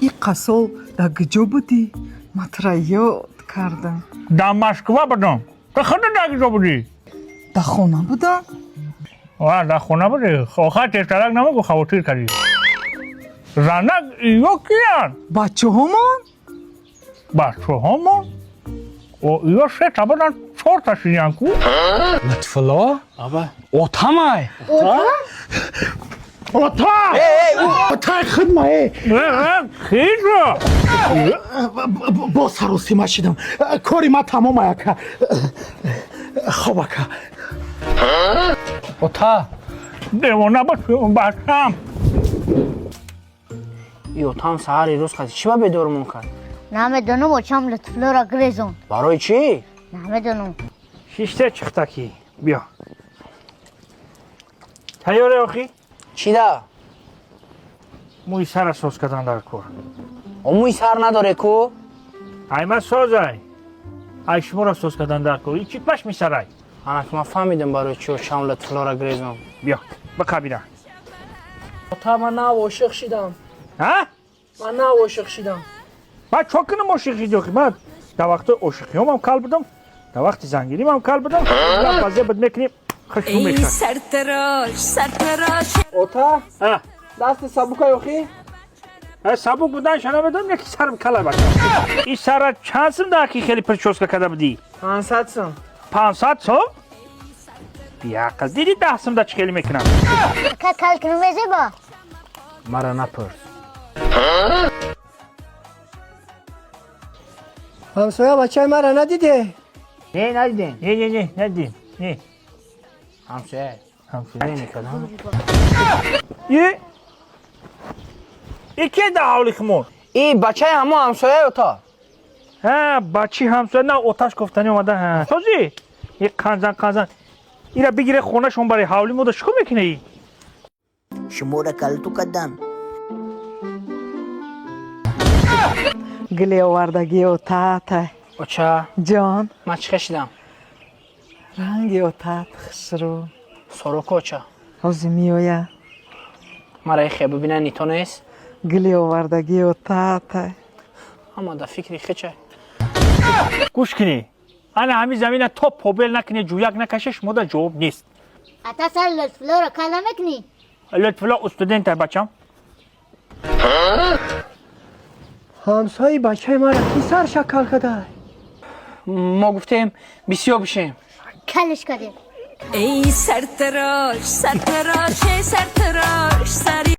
Иқа сол дар куҷо будӣ? Ман тура ёд кардам. Дар Москва будам. Ту худат дар куҷо будӣ? Дар хона будам. Ва, дар хона будӣ. Охар тезтарак намагӯ, хавотир кардӣ. Занак, ё киянд? Бачаҳомон. Бачаҳомон? Ё сета будан, чорта шидиян ку. Лутфулло? Аба. Отамай. Ота! Отай хидма э. Хизо. Боз саросима шидам. Кори ма тамом, ака. Хоб, ака. Ота. Девона бош, бачам. И отам саҳари рӯз қати чӣ ба бедормон кард? Намедонам, очам Лутфуллоро гирезон. Барои чӣ? Намедонам. Шиште чихтаки. Биё. Тайёре охи? Чӣ да? Мӯи сара соз кардан дар кор. О, мӯи сар надоре ку? Ай, ма созай. Ай, шуморо соз кардан дар кор. И чӣ пашми сарай? Ана, ки ман фаҳмидам, барои чӣ очам Лутфуллоро гирезон. Биё, бақабира. Ота, ман нав ошиқ шидам. Ҳа? Ман нав ошиқ шидам. Ман чо кунам, ошиқ шиди охи? Ман дар вақтои ошиқиёмам кал будам, дар вақти зангиримам кал будам. Базе буд, мекунем, хушрӯ мешавад. Сартарош, сартарош. Ота. А? Дасти сабукай охи? Сабук буданша намедонам, яки сарам калай, бача. И сара чанд сум даки хеле причёска карда будӣ? 500 сум. 500 сум? Биақл, диди, 10 сум да чӣ хеле мекунам. Ака, кал кунум, мезеба? Мара напурс. Ҳамсоя, бачаи маро надиде? Не, надидем. Не, не, не, надидем, не. Ҳамсоя. Ҳамсоя. Намекардам. И и ке да ҳавли хумон? И бачаи ҳамо ҳамсояи ота. Ҳа, бачи ҳамсоя на оташ кофтани омада. Ҳа, созӣ, и қанзан, қанзан, ира бигире хонашон, барои ҳавли мода чикор мекуна и? Шуморо калту кардан. Гуле овардагии отатай. Оча. Ҷон. Ман чӣ хешидам? Ранги отат хушрӯ. Сороку, оча. Ҳозир меояд. Мара ихе бибина, нито нест. Гуле овардагии отатай. Ҳама да фикри хеча. Гӯш кунӣ, ана ҳамин замина то побел накунӣ, ҷӯяк накаше, шумода ҷавоб нест. Ата, сари Лутфуллоро кал намекунӣ? Лутфулло студента, бачам. Ҳамсояи бачаи маро ки сар шакал кадай? Мо гуфтем, бисёр бишем. Калш кардем. Эй сартарош, сартарош, сартарош, сари.